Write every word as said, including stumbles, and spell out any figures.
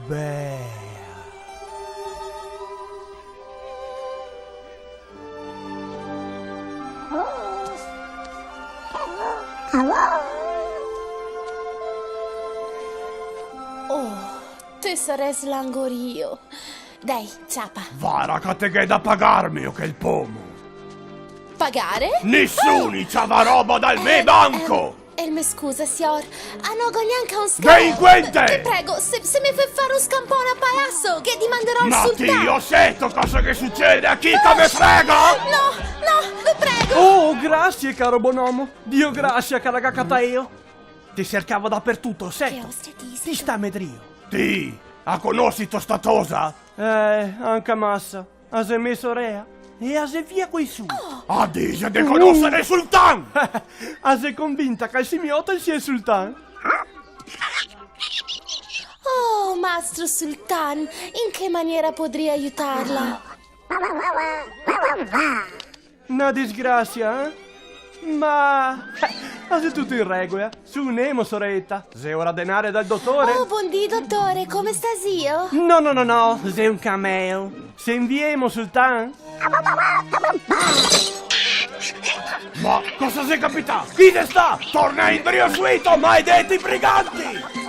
Bea. Oh, te sarè slangorio. Dai, ciapa. Vara ca te ghè da pagarme, o chel pomo. Pagare? Nisuni ciava roba dal me banco! Eh, eh, el me scusa, sior. Ah, no go gnanca un scampo. Delinquente! Te prego, se, se me fè far un scampon a palaso, ghe dimanderò al sultan. Ma ti, o seto cosa che sucede? A chi te me frega? No, no, ve prego. Oh, grasie, caro bon omo. Dio grasie, ca la ga catà eo. Te sercavo dapertuto, seto. Che oste ti. Ti stame drio. Ti, a conosito sta tosa? Eh, anca masa. A xe me sorea e a xe fia coi su. Oh. A dixe de conosere el sultan! A xe convinta che el simioto el sia el sultan. Oh, mastro sultan, in che maniera podria aiutarla? Na disgrasia, eh? Ma, a xe tuto in regola. Su, nemo, soreta. Xe ora de nare dal dotore. Oh, bondì, dotore, come sta zio? No, no, no, no, xe un cameo. Se inviemo, sultan? Ma cosa xe capità? Chi xe sta? Torna indrio suito, maledeti briganti!